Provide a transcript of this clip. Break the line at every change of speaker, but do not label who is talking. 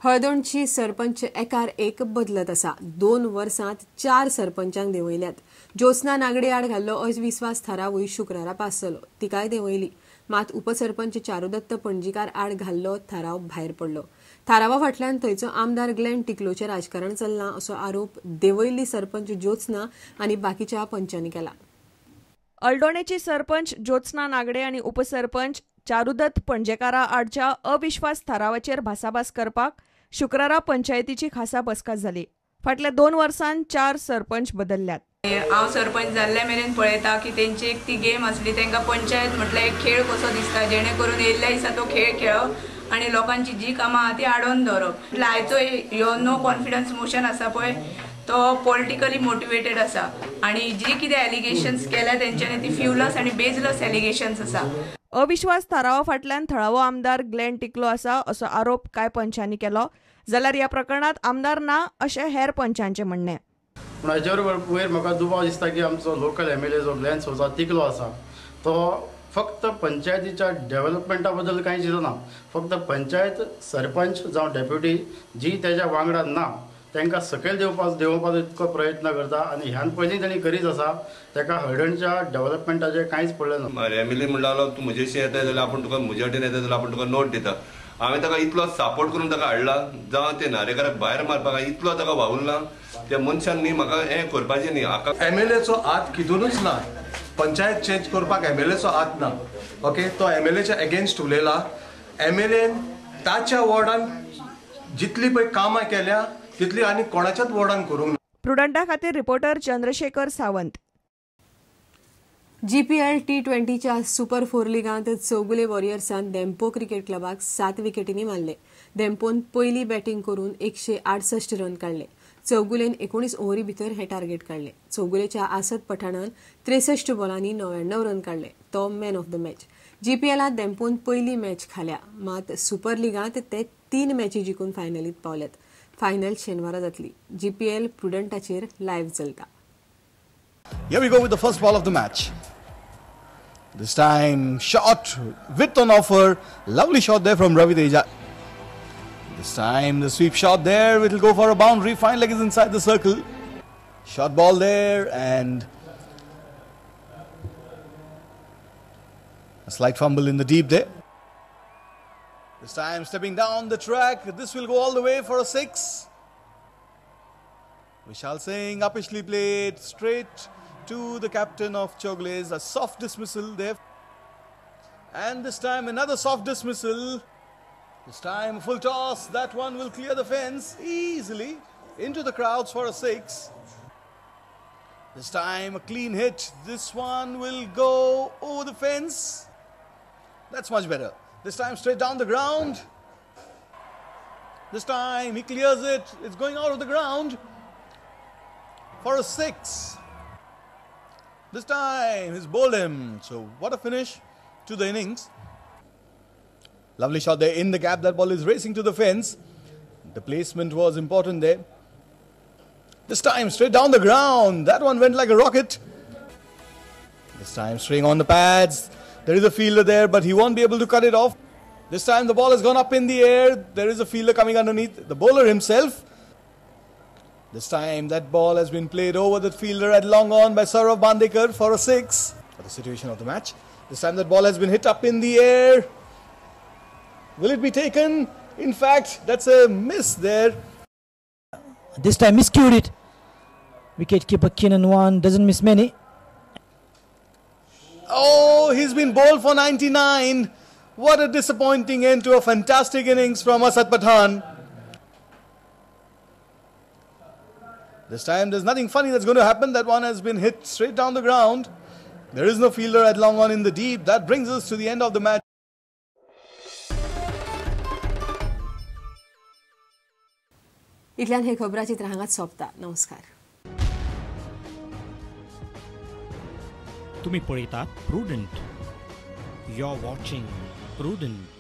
हळदोणची सरपंच एकार एक बदलत आसा. 2 वर्सांत 4 सरपंचांक देंवयल्यात. ज्योत्स्ना नागडे आड घाल्लो अविस्वास थारावूय शुक्रारा पास जालो, तिकाय देंवयली. मात उपसरपंच चारुदत्त पणजीकार आड घाल्लो थाराव भायर पडलो. थारावा फाटल्यान थंयचो आमदार ग्लॅन टिकलोचें राजकारण चल्लां असो आरोप देंवयल्ली सरपंच ज्योत्स्ना आनी बाकीच्या पंचांनी केला.
अल्डोणेची सरपंच ज्योत्स्ना नागडे आनी उपसरपंच चारुदत्त पणजेकारा आडच्या अविश्वास थारावाचेर भासाभास करपाक शुक्रारा पंचायतीची खासा बसका जाली. फाटल्या 2 वर्सांत 4 सरपंच बदलल्यात.
हांव सरपंच जाल्ले मेरेन पळयता की तेंची एक ती गेम आसली, तांकां पंचायत म्हटल्यार एक खेळ कसो दिसता, जेणे करून येयल्ल्या दिसा तो खेळ खेळप आनी लोकांची जी कामां आहा ती आडोवन दवरप. म्हटल्यार आयचो ह्यो नो कॉन्फिडन्स मोशन आसा पळय तो पॉलिटिकली मोटिवेटेड आसा आनी जी कितें एलिगेशन्स केल्या तेंच्यांनी ती फ्युलस आनी बेजलस एलिगेशन्स आसा.
अविश्वास थारावा फाटल्यान थळावो आमदार ग्लॅन टिकलो आसा असो आरोप कांय पंचांनी केलो, जाल्यार ह्या प्रकरणांत आमदार ना अशें हेर पंचांचें म्हणणें.
पूण हाचेर वयर म्हाका दुबाव दिसता की आमचो लोकल एमएलए जो ग्लॅन सोजा तिकलो आसा तो फक्त पंचायतीच्या डेव्हलपमेंटा बद्दल कांय चिंतना, फक्त पंचायत सरपंच जावं डेप्युटी जी तेज्या वांगडा ना तांकां सकयल देंवोवपाचो इतको प्रयत्न करता आनी ह्यान पयलीं तांणी करीत आसा. ताका हळदणच्या डेव्हलपमेंटाचें कांयच पडलें ना.
एमएलए म्हणटालो तूं म्हजेशी येता जाल्यार आपूण तुका म्हजे वटेन येता जाल्यार आपूण तुका नोट दिता. हांवें ताका इतलो सपोर्ट करून ताका हाडला, जावं ते नारेकाराक भायर मारपाक इतलो ताका वावुरला, त्या मनशान न्ही म्हाका हें करपाचें न्ही. हाका
एमएलएचो हात कितूनच ना, पंचायत चेंज करपाक एमएलएचो हात ना. ओके, तो एमएलएच्या एगेन्स्ट उलयला. एमएलएन ताच्या वॉर्डान जितली पळय कामां केल्या तितली आनी कोणाच्याच वॉर्डान करूंक ना.
प्रुडंटा खातीर रिपोर्टर चंद्रशेखर सावंत.
जीपीएल टी20च्या सुपर 4 लिगांत चौगुले वॉरियर्सान धेंपो क्रिकेट क्लबाक 7 विकेटींनी मारले. धेंपोन पयली बॅटींग करून 168 रन काडले. चौगुलेन 19 ओव्हरी भितर हे टार्गेट काडले. चौगुलेच्या आसद पठाणान 63 बॉलांनी 99 रन काडले. तो मॅन ऑफ the match. जीपीएलांत धेंपोन पयली मॅच खाल्या, मात सुपर लिगांत ते 3 मॅची जिखून फायनलीत पावल्यात. फायनल शेनवारा जातली. जीपीएल प्रुडंटाचेर लायव्ह चलता.
Here we go with the first ball of the match. This time shot width on offer. Lovely shot there from Ravi Teja. This time the sweep shot there, it will go for a boundary. Fine leg is inside the circle. Short ball there and a slight fumble in the deep there. This time stepping down the track, this will go all the way for a 6. Vishal Singh uppishly played straight to the captain of Chowgules. A soft dismissal there. And this time another soft dismissal. This time a full toss. That one will clear the fence easily into the crowds for a 6. This time a clean hit. This one will go over the fence. That's much better. This time straight down the ground. This time he clears it. It's going out of the ground for a 6. This time he's bowled him. So what a finish to the innings. Lovely shot there in the gap. That ball is racing to the fence. The placement was important there. This time straight down the ground. That one went like a rocket. This time staying on the pads. There is a fielder there, but he won't be able to cut it off. This time the ball has gone up in the air. There is a fielder coming underneath, the bowler himself. This time that ball has been played over the fielder at long on by Saurav Bandekar for a 6. For the situation of the match. This time that ball has been hit up in the air. Will it be taken? In fact, that's a miss there.
This time miscued it. Wicketkeeper Keenan Wan doesn't miss many.
Oh, he's been bowled for 99. What a disappointing end to a fantastic innings from Asad Pathan. This time there's nothing funny that's going to happen. That one has been hit straight down the ground. There is no fielder at long on in the deep. That brings us to the end of the match.
इतल्यान हे खबराचित्र हांगाच सोंपता. नमस्कार.
तुम्ही पळयतात Prudent. You are watching Prudent.